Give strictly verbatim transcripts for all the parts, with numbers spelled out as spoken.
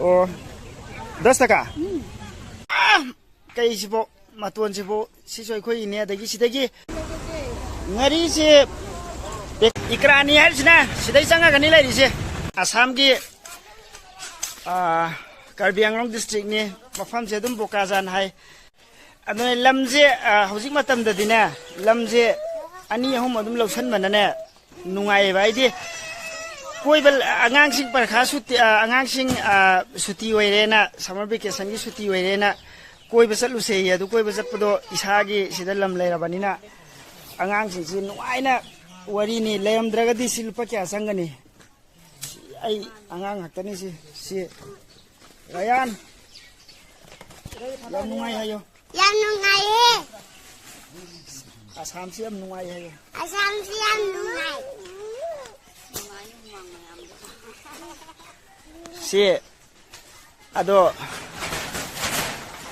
ꯑꯣ, ꯗꯁ ꯇꯀꯥ? ꯑꯥ, ꯀꯩꯁꯤꯕꯣ, ꯃꯇꯣꯟꯁꯤꯕꯣ, ꯁꯤꯁꯨ ꯑꯩꯈꯣꯏꯒꯤꯅꯦ꯫ ꯑꯗꯒꯤ ꯁꯤꯗꯒꯤ ꯉꯥꯔꯤꯁꯦ ꯄꯦꯛ-, ꯏꯀ꯭ꯔꯥꯅꯤ ꯍꯥꯏꯔꯤꯁꯤꯅ ꯁꯤꯗꯩ ꯆꯪꯉꯒꯅꯤ ꯂꯩꯔꯤꯁꯦ꯫ ꯑꯁꯥꯝꯒꯤ, ꯑꯥ, ꯀꯥꯔꯕꯤ ꯑꯪꯂꯣꯡ ꯗꯤꯁꯇ꯭ꯔꯤꯛꯅꯤ꯫ ꯃꯐꯝꯁꯦ ꯑꯗꯨꯝ ꯕꯣꯀꯥꯖꯥꯟ ꯍꯥꯏ꯫ ꯑꯗꯨꯅ ꯂꯝꯁꯦ, ꯑ, ꯍꯧꯖꯤꯛ ꯃꯇꯝꯗꯗꯤꯅꯦ, ꯂꯝꯁꯦ ꯑꯅꯤ ꯑꯍꯨꯝ ꯑꯗꯨꯝ ꯂꯧꯁꯟꯕꯅꯅꯦ ꯅꯨꯡꯉꯥꯏꯌꯦꯕ꯫ ꯍꯥꯏꯗꯤ ꯀꯣꯏꯕ, ꯑꯉꯥꯡꯁꯤꯡ ꯄꯔꯤꯈꯥ ꯁꯨꯇꯤ, ꯑ, ꯑꯉꯥꯡꯁꯤꯡ, ꯑ, ꯁꯨꯇꯤ ꯑꯣꯏꯔꯦꯅ, ꯁꯝꯃꯔ ꯚꯦꯀꯦꯁꯟꯒꯤ ꯁꯨꯇꯤ ꯑꯣꯏꯔꯦꯅ ꯀꯣꯏꯕ ꯆꯠꯂꯨꯁꯦꯌꯦ꯫ ꯑꯗꯨ ꯀꯣꯏꯕ ꯆꯠꯄꯗꯣ ꯏꯁꯥꯒꯤ ꯁꯤꯗ ꯂꯝ ꯂꯩꯔꯕꯅꯤꯅ ꯑꯉꯥꯡꯁꯤꯡꯁꯤ ꯅꯨꯡꯉꯥꯏꯅ ꯋꯥꯔꯤꯅꯤ꯫ ꯂꯩꯔꯝꯗ꯭ꯔꯒꯗꯤ ꯁꯤ ꯂꯨꯄꯥ ꯀꯌꯥ ꯆꯪꯒꯅꯤ? ꯑꯩ ꯑꯉꯥꯡ ꯉꯥꯛꯇꯅꯤ ꯁꯤ꯫ ꯁꯤ ꯔꯌꯥꯟ, ꯌꯥꯝ ꯅꯨꯡꯉꯥꯏ ꯍꯥꯏꯌꯣ꯫ ꯌꯥꯝ ꯅꯨꯡꯉꯥꯏꯌꯦ꯫ ꯑꯁꯥꯝꯁꯤ ꯌꯥꯝ ꯅꯨꯡꯉꯥꯏ ꯍꯥꯏꯌꯣ꯫ ꯑꯁꯥꯝꯁꯤ ꯌꯥꯝ ꯅꯨꯡꯉꯥꯏ꯫ ꯁꯤ ꯑꯗꯣ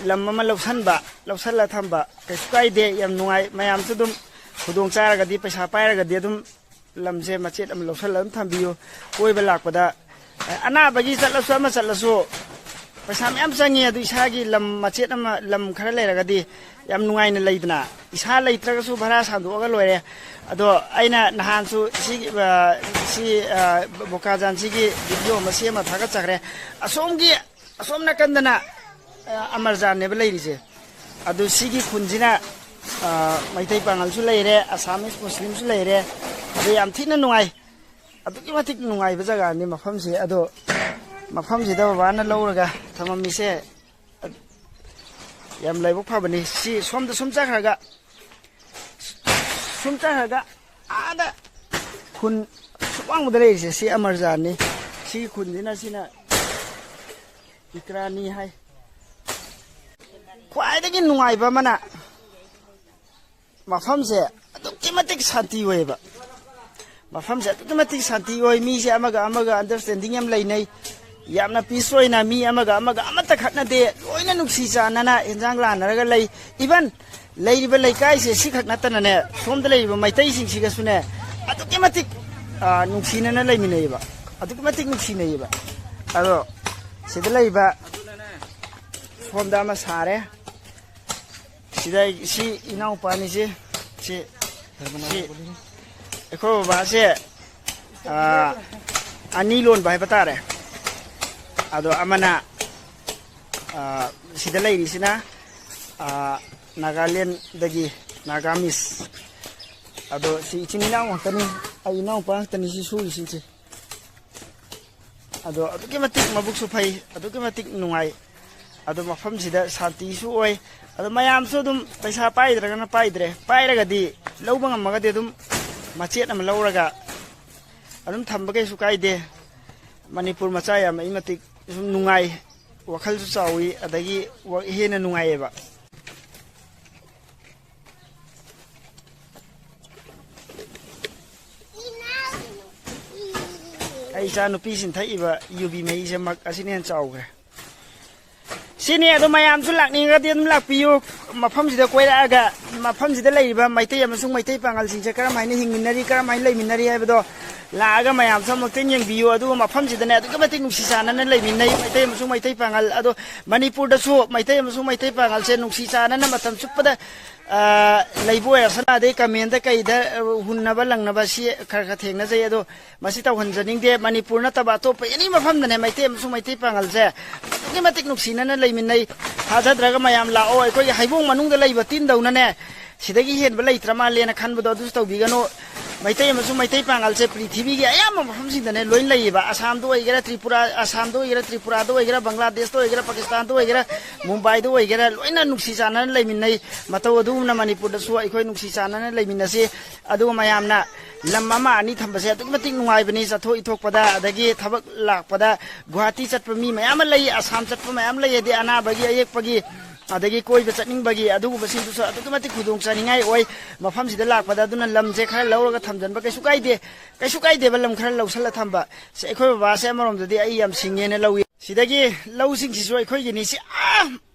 ꯂꯝ ꯑꯃ ꯂꯧꯁꯟꯕ, ꯂꯧꯁꯜꯂ ꯊꯝꯕ ꯀꯩꯁꯨ ꯀꯥꯏꯗꯦ, ꯌꯥꯝ ꯅꯨꯡꯉꯥꯏ꯫ ꯃꯌꯥꯝꯁꯨ ꯑꯗꯨꯝ ꯈꯨꯗꯣꯡ ꯆꯥꯔꯒꯗꯤ, ꯄꯩꯁꯥ ꯄꯥꯏꯔꯒꯗꯤ ꯑꯗꯨꯝ ꯂꯝꯁꯦ ꯃꯆꯦꯠ ꯑꯃ ꯂꯧꯁꯜꯂ ꯑꯗꯨꯝ ꯊꯝꯕꯤꯌꯨ꯫ ꯀꯣꯏꯕ ꯂꯥꯛꯄꯗ, ꯑꯦ, ꯑꯅꯥꯕꯒꯤ ꯆꯠꯂꯁꯨ, ꯑꯃ ꯆꯠꯂꯁꯨ ꯄꯩꯁꯥ ꯃꯌꯥꯝ ꯆꯪꯉꯤ꯫ ꯑꯗꯨ ꯏꯁꯥꯒꯤ ꯂꯝ ꯃꯆꯦꯠ ꯑꯃ, ꯂꯝ ꯈꯔ ꯂꯩꯔꯒꯗꯤ ꯌꯥꯝ ꯅꯨꯡꯉꯥꯏꯅ ꯂꯩꯗꯅ꯫ ꯏꯁꯥ ꯂꯩꯇ꯭ꯔꯒꯁꯨ ꯚꯔꯥ ꯁꯥꯟꯗꯣꯛꯑꯒ ꯂꯣꯏꯔꯦ꯫ ꯑꯗꯣ ꯑꯩꯅ ꯅꯍꯥꯟꯁꯨ ꯁꯤꯒꯤ, ꯑ, ꯁꯤ, ꯑ, ꯕꯣꯀꯥꯖꯥꯟꯁꯤꯒꯤ ꯚꯤꯗꯤꯑꯣ ꯑꯃ ꯁꯦꯝꯃ ꯊꯥꯒꯠꯆꯈ꯭ꯔꯦ꯫ ꯑꯁꯣꯝꯒꯤ, ꯑꯁꯣꯝ ꯅꯥꯀꯟꯗꯅ, ꯑ, ꯑꯃꯔꯖꯥꯟꯅꯦꯕ ꯂꯩꯔꯤꯁꯦ꯫ ꯑꯗꯨ ꯁꯤꯒꯤ ꯈꯨꯟꯁꯤꯅ, ꯑ, ꯃꯩꯇꯩ ꯄꯥꯉꯜꯁꯨ ꯂꯩꯔꯦ, ꯑꯁꯥꯃꯤꯁ ꯃꯨꯁꯂꯤꯝꯁꯨ ꯂꯩꯔꯦ꯫ ꯑꯗꯨ ꯌꯥꯝ ꯊꯤꯅ ꯅꯨꯡꯉꯥꯏ꯫ ꯑꯗꯨꯛꯀꯤ ꯃꯇꯤꯛ ꯅꯨꯡꯉꯥꯏꯕ ꯖꯒꯥꯅꯤ ꯃꯐꯝꯁꯦ꯫ ꯑꯗꯣ ꯃꯐꯝꯁꯤꯗ ꯕꯕꯥꯅ ꯂꯧꯔꯒ ꯊꯝꯃꯝꯃꯤꯁꯦ ꯌꯥꯝ ꯂꯥꯏꯕꯛ ꯐꯕꯅꯤ꯫ ꯁꯤ ꯁꯣꯝꯗ ꯁꯨꯝ ꯆꯠꯈ꯭ꯔꯒ, ꯁꯨꯝ ꯆꯠꯈ꯭ꯔꯒ ꯑꯥꯗ ꯈꯨꯟ ꯑꯁꯨꯛ ꯋꯥꯡꯕꯗ ꯂꯩꯔꯤꯁꯦ, ꯁꯤ ꯑꯃꯔꯖꯥꯟꯅꯤ꯫ ꯁꯤꯒꯤ ꯈꯨꯟꯁꯤꯅ, ꯁꯤꯅ ꯏꯀ꯭ꯔꯥꯅꯤ ꯍꯥꯏ꯫ ꯈ꯭ꯋꯥꯏꯗꯒꯤ ꯅꯨꯡꯉꯥꯏꯕ ꯑꯃꯅ, ꯃꯐꯝꯁꯦ ꯑꯗꯨꯛꯀꯤ ꯃꯇꯤꯛ ꯁꯥꯟꯇꯤ ꯑꯣꯏꯌꯦꯕ꯫ ꯃꯐꯝꯁꯦ ꯑꯗꯨꯛꯀꯤ ꯃꯇꯤꯛ ꯁꯥꯟꯇꯤ ꯑꯣꯏ꯫ ꯃꯤꯁꯦ ꯑꯃꯒ ꯑꯃꯒ ꯑꯟꯗꯔꯁꯇꯦꯟꯗꯤꯡ ꯌꯥꯝ ꯂꯩꯅꯩ꯫ ꯌꯥꯝꯅ ꯄꯤꯁ ꯑꯣꯏꯅ, ꯃꯤ ꯑꯃꯒ ꯑꯃꯒ ꯑꯃꯠꯇ ꯈꯠꯅꯗꯦ꯫ ꯂꯣꯏꯅ ꯅꯨꯡꯁꯤ ꯆꯥꯟꯅꯅ ꯍꯦꯟꯖꯥꯡ ꯂꯥꯟꯅꯔꯒ ꯂꯩ꯫ ꯏꯚꯟ ꯂꯩꯔꯤꯕ ꯂꯩꯀꯥꯏꯁꯦ ꯁꯤꯈꯛ ꯅꯠꯇꯅꯅꯦ, ꯁꯣꯝꯗ ꯂꯩꯔꯤꯕ ꯃꯩꯇꯩꯁꯤꯡꯁꯤꯒꯁꯨꯅꯦ ꯑꯗꯨꯛꯀꯤ ꯃꯇꯤꯛ, ꯑ, ꯅꯨꯡꯁꯤꯅꯅ ꯂꯩꯃꯤꯟꯅꯩꯌꯦꯕ꯫ ꯑꯗꯨꯛꯀꯤ ꯃꯇꯤꯛ ꯅꯨꯡꯁꯤꯅꯩꯌꯦꯕ꯫ ꯑꯗꯣ ꯁꯤꯗ ꯂꯩꯕ ꯁꯣꯝꯗ ꯑꯃ ꯁꯥꯔꯦ꯫ ꯁꯤꯗ ꯁꯤ ꯏꯅꯥꯎꯄꯥꯅꯤꯁꯤ꯫ ꯁꯤ ꯁꯤ ꯑꯩꯈꯣꯏ ꯕꯕꯥꯁꯦ, ꯑꯥ, ꯑꯅꯤ ꯂꯣꯟꯕ ꯍꯥꯏꯕ ꯇꯥꯔꯦ꯫ ꯑꯗꯣ ꯑꯃꯅ, ꯑꯥ, ꯁꯤꯗ ꯂꯩꯔꯤꯁꯤꯅ, ꯑꯥ, ꯅꯥꯒꯥꯂꯦꯟꯗꯒꯤ ꯅꯥꯒꯥꯃꯤꯁ꯫ ꯑꯗꯣ ꯁꯤ ꯏꯆꯤꯟ ꯏꯅꯥꯎ ꯉꯥꯛꯇꯅꯤ꯫ ꯑꯩ ꯏꯅꯥꯎꯄꯥ ꯉꯥꯛꯇꯅꯤ ꯁꯤ ꯁꯨꯔꯤꯁꯤꯡꯁꯦ꯫ ꯑꯗꯣ ꯑꯗꯨꯛꯀꯤ ꯃꯇꯤꯛ ꯃꯕꯨꯛꯁꯨ ꯐꯩ, ꯑꯗꯨꯛꯀꯤ ꯃꯇꯤꯛ ꯅꯨꯡꯉꯥꯏ꯫ ꯑꯗꯣ ꯃꯐꯝꯁꯤꯗ ꯁꯥꯟꯇꯤꯁꯨ ꯑꯣꯏ꯫ ꯑꯗꯣ ꯃꯌꯥꯝꯁꯨ ꯑꯗꯨꯝ ꯄꯩꯁꯥ ꯄꯥꯏꯗ꯭ꯔꯒꯅ ꯄꯥꯏꯗ꯭ꯔꯦ, ꯄꯥꯏꯔꯒꯗꯤ ꯂꯧꯕ ꯉꯝꯃꯒꯗꯤ ꯑꯗꯨꯝ ꯃꯆꯦꯠ ꯑꯃ ꯂꯧꯔꯒ ꯑꯗꯨꯝ ꯊꯝꯕ ꯀꯩꯁꯨ ꯀꯥꯏꯗꯦ꯫ ꯃꯅꯤꯄꯨꯔ ꯃꯆꯥ ꯌꯥꯝ ꯑꯩ ꯃꯇꯤꯛ ꯁꯨꯝ ꯅꯨꯡꯉꯥꯏ, ꯋꯥꯈꯜꯁꯨ ꯆꯥꯎꯏ, ꯑꯗꯒꯤ ꯋꯥ-, ꯍꯦꯟꯅ ꯅꯨꯡꯉꯥꯏꯌꯦꯕ꯫ ꯑꯩ ꯏꯆꯥ ꯅꯨꯄꯤꯁꯤꯡ ꯊꯛꯏꯕ ꯌꯨꯕꯤ ꯃꯍꯤꯁꯦ ꯃꯛ ꯑꯁꯤꯅ ꯍꯦꯟꯅ ꯆꯥꯎꯈ꯭ꯔꯦ꯫ ꯁꯤꯅꯤ꯫ ꯑꯗꯣ ꯃꯌꯥꯝꯁꯨ ꯂꯥꯛꯅꯤꯡꯉꯒꯗꯤ ꯑꯗꯨꯝ ꯂꯥꯛꯄꯤꯌꯨ꯫ ꯃꯐꯝꯁꯤꯗ ꯀꯣꯏꯔꯛꯑꯒ ꯃꯐꯝꯁꯤꯗ ꯂꯩꯔꯤꯕ ꯃꯩꯇꯩ ꯑꯃꯁꯨꯡ ꯃꯩꯇꯩ ꯄꯥꯉꯜꯁꯤꯡꯁꯦ ꯀꯔꯝ ꯍꯥꯏꯅ ꯍꯤꯡꯃꯤꯟꯅꯔꯤ, ꯀꯔꯝ ꯍꯥꯏꯅ ꯂꯩꯃꯤꯟꯅꯔꯤ ꯍꯥꯏꯕꯗꯣ ꯂꯥꯛꯑꯒ ꯃꯌꯥꯝꯁꯨ ꯑꯃꯨꯛꯇꯪ ꯌꯦꯡꯕꯤꯌꯨ꯫ ꯑꯗꯨꯒ ꯃꯐꯝꯁꯤꯗꯅꯦ ꯑꯗꯨꯛꯀꯤ ꯃꯇꯤꯛ ꯅꯨꯡꯁꯤ ꯆꯥꯟꯅꯅ ꯂꯩꯃꯤꯟꯅꯩ ꯃꯩꯇꯩ ꯑꯃꯁꯨꯡ ꯃꯩꯇꯩ ꯄꯥꯉꯜ꯫ ꯑꯗꯣ ꯃꯅꯤꯄꯨꯔꯗꯁꯨ ꯃꯩꯇꯩ ꯑꯃꯁꯨꯡ ꯃꯩꯇꯩ ꯄꯥꯉꯜꯁꯦ ꯅꯨꯡꯁꯤ ꯆꯥꯟꯅꯅ ꯃꯇꯝ ꯆꯨꯞꯄꯗ, ꯑ, ꯂꯩꯕ ꯑꯣꯏꯔꯁꯅꯨ꯫ ꯑꯗꯩ ꯀꯃꯦꯟꯗ ꯀꯩꯗ, ꯑ, ꯍꯨꯟꯅꯕ ꯂꯪꯅꯕ ꯁꯤ ꯈꯔ ꯈꯔ ꯊꯦꯡꯅꯖꯩ꯫ ꯑꯗꯣ ꯃꯁꯤ ꯇꯧꯍꯟꯖꯅꯤꯡꯗꯦ꯫ ꯃꯅꯤꯄꯨꯔ ꯅꯠꯇꯕ ꯑꯇꯣꯞꯄ ꯑꯦꯅꯤ ꯃꯐꯝꯗꯅꯦ ꯃꯩꯇꯩ ꯑꯃꯁꯨꯡ ꯃꯩꯇꯩ ꯄꯥꯉꯜꯁꯦ ꯑꯗꯨꯛꯀꯤ ꯃꯇꯤꯛ ꯅꯨꯡꯁꯤꯅꯅ ꯂꯩꯃꯤꯟꯅꯩ꯫ ꯊꯥꯖꯗ꯭ꯔꯒ ꯃꯌꯥꯝ ꯂꯥꯛꯑꯣ꯫ ꯑꯩꯈꯣꯏꯒꯤ ꯍꯩꯕꯣꯡ ꯃꯅꯨꯡꯗ ꯂꯩꯕ ꯇꯤꯟꯗꯧꯅꯅꯦ ꯁꯤꯗꯒꯤ ꯍꯦꯟꯕ ꯂꯩꯇ꯭ꯔ ꯃꯥꯜꯂꯦꯅ ꯈꯟꯕꯗꯣ ꯑꯗꯨꯁꯨ ꯇꯧꯕꯤꯒꯅꯨ꯫ ꯃꯩꯇꯩ ꯑꯃꯁꯨꯡ ꯃꯩꯇꯩ ꯄꯥꯉꯜꯁꯦ ꯄ꯭ꯔꯤꯊꯤꯕꯤꯒꯤ ꯑꯌꯥꯝꯕ ꯃꯐꯝꯁꯤꯡꯗꯅꯦ ꯂꯣꯏ ꯂꯩꯌꯦꯕ꯫ ꯑꯁꯥꯝꯗ ꯑꯣꯏꯒꯦꯔꯥ, ꯇ꯭ꯔꯤꯄꯨꯔꯥ, ꯑꯁꯥꯝꯗ ꯑꯣꯏꯒꯦꯔꯥ, ꯇ꯭ꯔꯤꯄꯨꯔꯥꯗ ꯑꯣꯏꯒꯦꯔꯥ, ꯕꯪꯒ꯭ꯂꯥꯗꯦꯁꯇ ꯑꯣꯏꯒꯦꯔꯥ, ꯄꯥꯀꯤꯁꯇꯥꯟꯗ ꯑꯣꯏꯒꯦꯔꯥ, ꯃꯨꯝꯕꯥꯏꯗ ꯑꯣꯏꯒꯦꯔꯥ, ꯂꯣꯏꯅ ꯅꯨꯡꯁꯤ ꯆꯥꯟꯅꯅ ꯂꯩꯃꯤꯟꯅꯩ꯫ ꯃꯇꯧ ꯑꯗꯨꯒꯨꯝꯅ ꯃꯅꯤꯄꯨꯔꯗꯁꯨ ꯑꯩꯈꯣꯏ ꯅꯨꯡꯁꯤ ꯆꯥꯟꯅꯅ ꯂꯩꯃꯤꯟꯅꯁꯤ꯫ ꯑꯗꯨꯒ ꯃꯌꯥꯝꯅ ꯂꯝ ꯑꯃ ꯑꯅꯤ ꯊꯝꯕꯁꯦ ꯑꯗꯨꯛꯀꯤ ꯃꯇꯤꯛ ꯅꯨꯡꯉꯥꯏꯕꯅꯤ꯫ ꯆꯠꯊꯣꯛ ꯏꯊꯣꯛꯄꯗ, ꯑꯗꯒꯤ ꯊꯕꯛ ꯂꯥꯛꯄꯗ, ꯒꯨꯍꯥꯇꯤ ꯆꯠꯄ ꯃꯤ ꯃꯌꯥꯝ ꯑꯃ ꯂꯩ, ꯑꯁꯥꯝ ꯆꯠꯄ ꯃꯌꯥꯝ ꯂꯩ, ꯍꯥꯏꯗꯤ ꯑꯅꯥꯕꯒꯤ, ꯑꯌꯦꯛꯄꯒꯤ, ꯑꯗꯒꯤ ꯀꯣꯏꯕ ꯆꯠꯅꯤꯡꯕꯒꯤ, ꯑꯗꯨꯒꯨꯝꯕꯁꯤꯡꯗꯨꯁꯨ ꯑꯗꯨꯛꯀꯤ ꯃꯇꯤꯛ ꯈꯨꯗꯣꯡ ꯆꯥꯅꯤꯡꯉꯥꯏ ꯑꯣꯏ ꯃꯐꯝꯁꯤꯗ ꯂꯥꯛꯄꯗ꯫ ꯑꯗꯨꯅ ꯂꯝꯁꯦ ꯈꯔ ꯂꯧꯔꯒ ꯊꯝꯖꯤꯟꯕ ꯀꯩꯁꯨ ꯀꯥꯏꯗꯦ꯫ ꯀꯩꯁꯨ ꯀꯥꯏꯗꯦꯕ, ꯂꯝ ꯈꯔ ꯂꯧꯁꯜꯂ ꯊꯝꯕ꯫ ꯁꯦ, ꯑꯩꯈꯣꯏ ꯕꯕꯥꯁꯦ ꯑꯃꯔꯣꯝꯗꯗꯤ ꯑꯩ ꯌꯥꯝ ꯁꯤꯡꯉꯦꯅ ꯂꯧꯏ꯫ ꯁꯤꯗꯒꯤ ꯂꯧꯁꯤꯡꯁꯤꯁꯨ ꯑꯩꯈꯣꯏꯒꯤꯅꯤ꯫ ꯁꯤ, ꯑꯥ,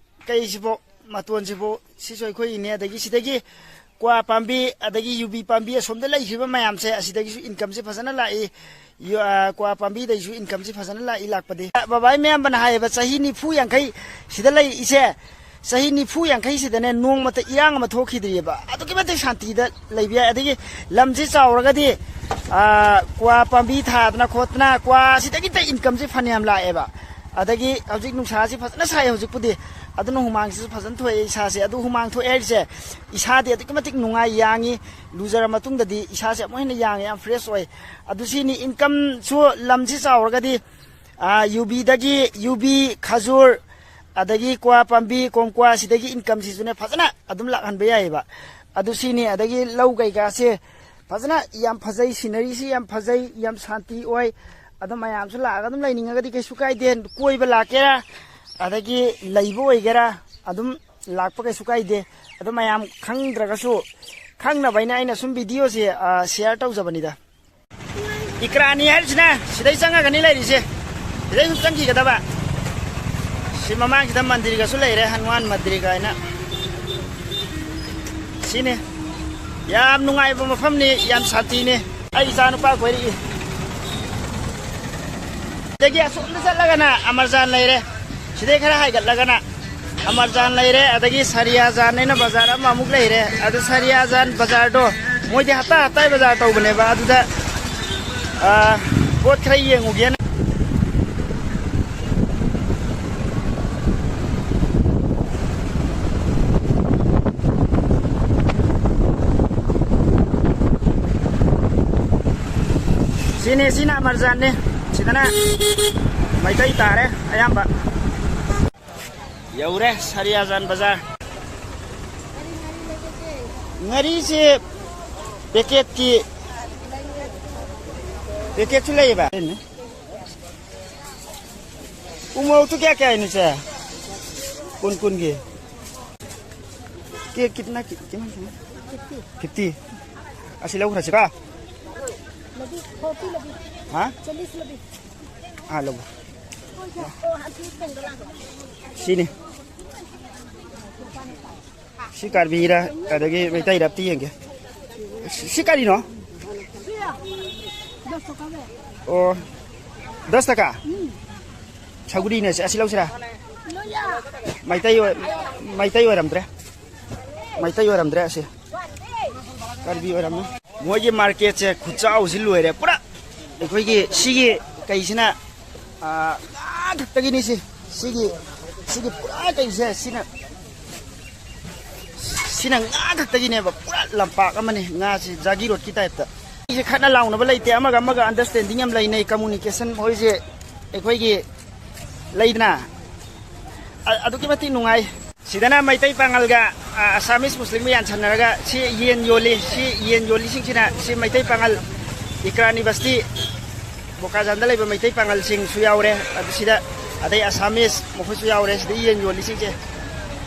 ꯀꯩꯁꯤꯕꯣ, ꯃꯇꯣꯟꯁꯤꯕꯨ ꯁꯤꯁꯨ ꯑꯩꯈꯣꯏꯒꯤꯅꯦ꯫ ꯑꯗꯒꯤ ꯁꯤꯗꯒꯤ ꯀ꯭ꯋꯥ ꯄꯥꯝꯕꯤ, ꯑꯗꯒꯤ ꯌꯨꯕꯤ ꯄꯥꯝꯕꯤ, ꯑꯁꯣꯝꯗ ꯂꯩꯈ꯭ꯔꯤꯕ ꯃꯌꯥꯝꯁꯦ, ꯑꯁꯤꯗꯒꯤꯁꯨ ꯏꯟꯀꯝꯁꯦ ꯐꯖꯅ ꯂꯥꯛꯏ꯫ ꯌꯣ-, ꯑ, ꯀ꯭ꯋꯥ ꯄꯥꯝꯕꯤꯗꯩꯁꯨ incomeꯁꯤ ꯐꯖꯅ ꯂꯥꯛꯏ, ꯂꯥꯛꯄꯗꯤ꯫ ꯕꯕꯥ ꯃꯌꯥꯝꯕꯅ ꯍꯥꯏꯌꯦꯕ, ꯆꯍꯤ ꯅꯤꯐꯨ ꯌꯥꯡꯈꯩ ꯁꯤꯗ ꯂꯩ ꯏꯆꯦ, ꯆꯍꯤ ꯅꯤꯐꯨ ꯌꯥꯡꯈꯩ ꯁꯤꯗꯅꯦ ꯅꯣꯡꯃꯇ ꯏꯔꯥꯡ ꯑꯃ ꯊꯣꯛꯈꯤꯗ꯭ꯔꯤꯑꯕ꯫ ꯑꯗꯨꯛꯀꯤ ꯃꯇꯤꯛ ꯁꯥꯟꯇꯤꯗ ꯂꯩꯕ ꯌꯥꯏ꯫ ꯑꯗꯒꯤ ꯂꯝꯁꯤ ꯆꯥꯎꯔꯒꯗꯤ, ꯑ, ꯀ꯭ꯋꯥ ꯄꯥꯝꯕꯤ ꯊꯥꯗꯅ ꯈꯣꯠꯇꯅ ꯀ꯭ꯋꯥꯁꯤꯗꯒꯤꯇ incomeꯁꯤ ꯐꯅꯌꯥꯝ ꯂꯥꯛꯑꯦꯕ꯫ ꯑꯗꯒꯤ ꯍꯧꯖꯤꯛ ꯅꯨꯡꯁꯥꯁꯤ ꯐꯖꯅ ꯁꯥꯏ ꯍꯧꯖꯤꯛꯄꯨꯗꯤ, ꯑꯗꯨꯅ ꯍꯨꯃꯥꯡꯁꯤꯁꯨ ꯐꯖꯅ ꯊꯣꯛꯑꯦ ꯏꯁꯥꯁꯦ꯫ ꯑꯗꯨ ꯍꯨꯃꯥꯡ ꯊꯣꯛꯑꯦ ꯍꯥꯏꯔꯤꯁꯦ, ꯏꯁꯥꯗꯤ ꯑꯗꯨꯛꯀꯤ ꯃꯇꯤꯛ ꯅꯨꯡꯉꯥꯏ, ꯌꯥꯡꯉꯤ꯫ ꯂꯨꯖꯔ ꯃꯇꯨꯡꯗꯗꯤ ꯏꯁꯥꯁꯦ ꯑꯃꯨꯛ ꯍꯦꯟꯅ ꯌꯥꯡꯉꯦ, ꯌꯥꯝ fresh ꯑꯣꯏ꯫ ꯑꯗꯨ ꯁꯤꯅꯤ incomeꯁꯨ, ꯂꯝꯁꯤ ꯆꯥꯎꯔꯒꯗꯤ, ꯑ, ꯌꯨꯕꯤꯗꯒꯤ, ꯌꯨꯕꯤ, ꯈꯖꯨꯔ, ꯑꯗꯒꯤ ꯀ꯭ꯋꯥ ꯄꯥꯝꯕꯤ, ꯀꯣꯝꯀ꯭ꯋꯥ, ꯁꯤꯗꯒꯤ incomeꯁꯤꯁꯨꯅꯦ ꯐꯖꯅ ꯑꯗꯨꯝ ꯂꯥꯛꯍꯟꯕ ꯌꯥꯏꯑꯕ꯫ ꯑꯗꯨ ꯁꯤꯅꯤ, ꯑꯗꯒꯤ ꯂꯧ ꯀꯩꯀꯥꯁꯦ ꯐꯖꯅ ꯌꯥꯝ ꯐꯖꯩ, sceneryꯁꯤ ꯌꯥꯝ ꯐꯖꯩ, ꯌꯥꯝ ꯁꯥꯟꯇꯤ ꯑꯣꯏ꯫ ꯑꯗꯣ ꯃꯌꯥꯝꯁꯨ ꯂꯥꯛꯑꯒ ꯑꯗꯨꯝ ꯂꯩꯅꯤꯡꯉꯒꯗꯤ ꯀꯩꯁꯨ ꯀꯥꯏꯗꯦ, ꯀꯣꯏꯕ ꯂꯥꯛꯀꯦꯔꯥ, ꯑꯗꯒꯤ ꯂꯩꯕ ꯑꯣꯏꯒꯦꯔꯥ, ꯑꯗꯨꯝ ꯂꯥꯛꯄ ꯀꯩꯁꯨ ꯀꯥꯏꯗꯦ꯫ ꯑꯗꯣ ꯃꯌꯥꯝ ꯈꯪꯗ꯭ꯔꯒꯁꯨ, ꯈꯪꯅꯕ ꯍꯥꯏꯅ ꯑꯩꯅ ꯁꯨꯝ videoꯁꯦ, ꯑ, share ꯇꯧꯖꯕꯅꯤꯗ꯫ ꯏꯀ꯭ꯔꯥꯅꯤ ꯍꯥꯏꯔꯤꯁꯤꯅ ꯁꯤꯗꯩ ꯆꯪꯉꯒꯅꯤ ꯂꯩꯔꯤꯁꯦ, ꯁꯤꯗꯩ ꯁꯨꯝ ꯆꯪꯈꯤꯒꯗꯕ꯫ ꯁꯤ ꯃꯃꯥꯡꯁꯤꯗ ꯃꯟꯗꯤꯔꯒꯁꯨ ꯂꯩꯔꯦ, ꯍꯅꯨꯃꯥꯟ ꯃꯟꯗꯤꯔꯒ ꯍꯥꯏꯅ꯫ ꯁꯤꯅꯤ꯫ ꯌꯥꯝ ꯅꯨꯡꯉꯥꯏꯕ ꯃꯐꯝꯅꯤ, ꯌꯥꯝ ꯁꯥꯟꯇꯤꯅꯤ꯫ ꯑꯩ ꯏꯆꯥ ꯅꯨꯄꯥ ꯀꯣꯏꯔꯛꯏ꯫ ꯁꯤꯗꯒꯤ ꯑꯁꯣꯝꯗ ꯆꯠꯂꯒꯅ ꯑꯃꯔꯖꯥꯟ ꯂꯩꯔꯦ꯫ ꯁꯤꯗꯩ ꯈꯔ ꯍꯥꯏꯒꯠꯂꯒꯅ ꯑꯃꯔꯖꯥꯟ ꯂꯩꯔꯦ, ꯑꯗꯒꯤ ꯁꯔꯤꯌꯥꯖꯥꯟ ꯍꯥꯏꯅ ꯕꯖꯥꯔ ꯑꯃꯃꯨꯛ ꯂꯩꯔꯦ꯫ ꯑꯗꯨ ꯁꯔꯤꯌꯥꯖꯥꯟ ꯕꯖꯥꯔꯗꯣ ꯃꯣꯏꯗꯤ ꯍꯞꯇꯥ ꯍꯞꯇꯥꯒꯤ ꯕꯖꯥꯔ ꯇꯧꯕꯅꯦꯕ꯫ ꯑꯗꯨꯗ, ꯑ, ꯄꯣꯠ ꯈꯔ ꯌꯦꯡꯉꯨꯒꯦꯅ꯫ ꯁꯤꯅꯤ, ꯁꯤꯅ ꯑꯃꯔꯖꯥꯟꯅꯤ꯫ ꯁꯤꯗꯅ ꯃꯩꯇꯩ ꯇꯥꯔꯦ ꯑꯌꯥꯝꯕ꯫ ꯌꯧꯔꯦ ꯁꯔꯤꯌꯥꯖꯥꯟ ꯕꯖꯥꯔ꯫ ꯉꯥꯔꯤꯁꯦ packetꯀꯤ, packetꯁꯨ ꯂꯩꯌꯦꯕ꯫ ꯎ ꯃꯣꯔꯣꯛꯇꯨ ꯀꯌꯥ ꯀꯌꯥ ꯍꯥꯏꯅꯣ ꯏꯆꯦ? ꯀꯨꯟ, ꯀꯨꯟꯒꯤ꯫ ꯀꯦ ꯀꯤꯠꯅ ꯀꯤ-, ꯀꯤꯃꯟ ꯀꯤꯃꯟ? Fifty꯫ ꯑꯁꯤ ꯂꯧꯈ꯭ꯔꯁꯤꯀꯣ? ꯍꯥ? ꯑꯥ, ꯂꯧꯕ꯫ ꯁꯤꯅꯤ꯫ ꯁꯤ ꯀꯥꯔꯕꯤꯔ ꯑꯗꯒꯤ ꯃꯩꯇꯩꯔ ꯑꯝꯇ ꯌꯦꯡꯒꯦ꯫ ꯁꯤ, ꯁꯤ ꯀꯔꯤꯅꯣ? ꯑꯣ, ꯗꯁ ꯇꯀꯥ? ꯁꯧꯒ꯭ꯔꯤꯅꯦ ꯁꯦ, ꯑꯁꯤ ꯂꯧꯁꯤꯔꯥ? ꯃꯩꯇꯩ ꯑꯣꯏ-, ꯃꯩꯇꯩ ꯑꯣꯏꯔꯝꯗ꯭ꯔꯦ꯫ ꯃꯩꯇꯩ ꯑꯣꯏꯔꯝꯗ꯭ꯔꯦ ꯑꯁꯤ꯫ ꯀꯔꯕꯤ ꯑꯣꯏꯔꯝꯃꯦ꯫ ꯃꯣꯏꯒꯤ ꯃꯥꯔꯀꯦꯠꯁꯦ ꯈꯨꯠꯆꯥꯎꯁꯤ ꯂꯣꯏꯔꯦ꯫ ꯄꯨꯔꯥ ꯑꯩꯈꯣꯏꯒꯤ ꯁꯤꯒꯤ ꯀꯩꯁꯤꯅ, ꯑꯥ, ꯉꯥ ꯈꯛꯇꯒꯤꯅꯤ ꯁꯤ꯫ ꯁꯤꯒꯤ, ꯁꯤꯒꯤ ꯄꯨꯔꯥ ꯀꯩꯁꯦ ꯁꯤꯅ, ꯁꯤꯅ ꯉꯥ ꯈꯛꯇꯒꯤꯅꯦꯕ꯫ ꯄꯨꯔꯥ ꯂꯝꯄꯥꯛ ꯑꯃꯅꯤ ꯉꯥꯁꯤ ꯖꯥꯒꯤ ꯔꯣꯗꯀꯤ ꯇꯥꯏꯞꯇ꯫ ꯑꯩꯁꯦ ꯈꯠꯅ ꯂꯥꯎꯅꯕ ꯂꯩꯇꯦ꯫ ꯑꯃꯒ ꯑꯃꯒ ꯑꯟꯗꯔꯁꯇꯦꯟꯗꯤꯡ ꯌꯥꯝ ꯂꯩꯅꯩ꯫ ꯀꯝꯃꯨꯅꯤꯀꯦꯁꯟ ꯃꯣꯏꯁꯦ ꯑꯩꯈꯣꯏꯒꯤ ꯂꯩꯗꯅ, ꯑ-, ꯑꯗꯨꯛꯀꯤ ꯃꯇꯤꯛ ꯅꯨꯡꯉꯥꯏ꯫ ꯁꯤꯗꯅ ꯃꯩꯇꯩ ꯄꯥꯉꯜꯒ, ꯑ, ꯑꯁꯥꯃꯤꯁ ꯃꯨꯁꯂꯤꯝꯒ ꯌꯥꯟꯁꯟꯅꯔꯒ ꯁꯤ ꯌꯦꯟ ꯌꯣꯜꯂꯤ꯫ ꯁꯤ ꯌꯦꯟ ꯌꯣꯜꯂꯤꯁꯤꯡꯁꯤꯅ ꯁꯤ ꯃꯩꯇꯩ ꯄꯥꯉꯜ ꯏꯀ꯭ꯔꯥꯅꯤ ꯕꯁꯇꯤ ꯕꯣꯀꯥꯖꯥꯟꯗ ꯂꯩꯕ ꯃꯩꯇꯩ ꯄꯥꯉꯜꯁꯤꯡꯁꯨ ꯌꯥꯎꯔꯦ꯫ ꯑꯗꯨ ꯁꯤꯗ ꯑꯗꯩ ꯑꯁꯥꯃꯤꯁ ꯃꯈꯣꯏꯁꯨ ꯌꯥꯎꯔꯦ꯫ ꯁꯤꯗ ꯌꯦꯟ ꯌꯣꯜꯂꯤꯁꯤꯡꯁꯦ,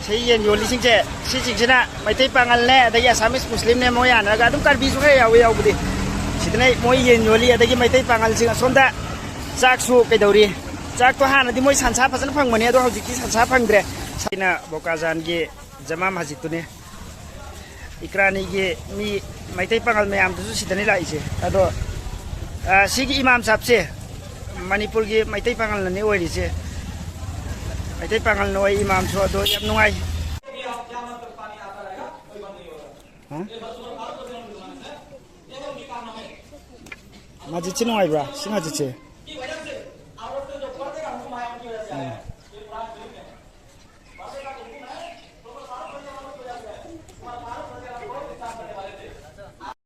ꯁꯤ ꯌꯦꯟ ꯌꯣꯜꯂꯤꯁꯤꯡꯁꯦ, ꯁꯤꯁꯤꯡꯁꯤꯅ ꯃꯩꯇꯩ ꯄꯥꯉꯜꯅꯦ, ꯑꯗꯒꯤ ꯑꯁꯥꯃꯤꯁ ꯃꯨꯁꯂꯤꯝꯅꯦ, ꯃꯣꯏ ꯌꯥꯅꯔꯒ ꯑꯗꯨꯝ ꯀꯥꯔꯕꯤꯁꯨ ꯈꯔ ꯌꯥꯎꯋꯦ꯫ ꯌꯥꯎꯕꯗꯤ ꯁꯤꯗꯅ ꯃꯣꯏ ꯌꯦꯟ ꯌꯣꯜꯂꯤ꯫ ꯑꯗꯒꯤ ꯃꯩꯇꯩ ꯄꯥꯉꯜꯁꯤꯡ ꯑꯁꯣꯝꯗ ꯆꯥꯛꯁꯨ ꯀꯩꯗꯧꯔꯤ? ꯆꯥꯛꯇꯣ ꯍꯥꯟꯅꯗꯤ ꯃꯣꯏ ꯁꯟꯁꯥ ꯐꯖꯅ ꯐꯪꯕꯅꯦ, ꯑꯗꯣ ꯍꯧꯖꯤꯛꯇꯤ ꯁꯟꯁꯥ ꯐꯪꯗ꯭ꯔꯦ꯫ ꯁꯤꯅ ꯕꯣꯀꯥꯖꯥꯟꯒꯤ ꯖꯃꯥ ꯃꯁꯖꯤꯠꯇꯨꯅꯦ꯫ ꯏꯀ꯭ꯔꯥꯅꯤꯒꯤ ꯃꯤ ꯃꯩꯇꯩ ꯄꯥꯉꯜ ꯃꯌꯥꯝꯗꯨꯁꯨ ꯁꯤꯗꯅꯤ ꯂꯥꯛꯏꯁꯦ꯫ ꯑꯗꯣ, ꯑ, ꯁꯤꯒꯤ ꯏꯃꯥꯝ ꯁꯥꯕꯁꯦ ꯃꯅꯤꯄꯨꯔꯒꯤ ꯃꯩꯇꯩ ꯄꯥꯉꯜꯅꯅꯤ ꯑꯣꯏꯔꯤꯁꯦ꯫ ꯃꯩꯇꯩ ꯄꯥꯉꯜꯅ ꯑꯣꯏ ꯏꯃꯥꯝꯁꯨ꯫ ꯑꯗꯣ ꯌꯥꯝ ꯅꯨꯡꯉꯥꯏ꯫ ꯍꯥ? ꯃꯁꯖꯤꯠꯁꯤ ꯅꯨꯡꯉꯥꯏꯕ꯭ꯔꯥ? ꯁꯤ ꯃꯁꯖꯤꯠꯁꯦ?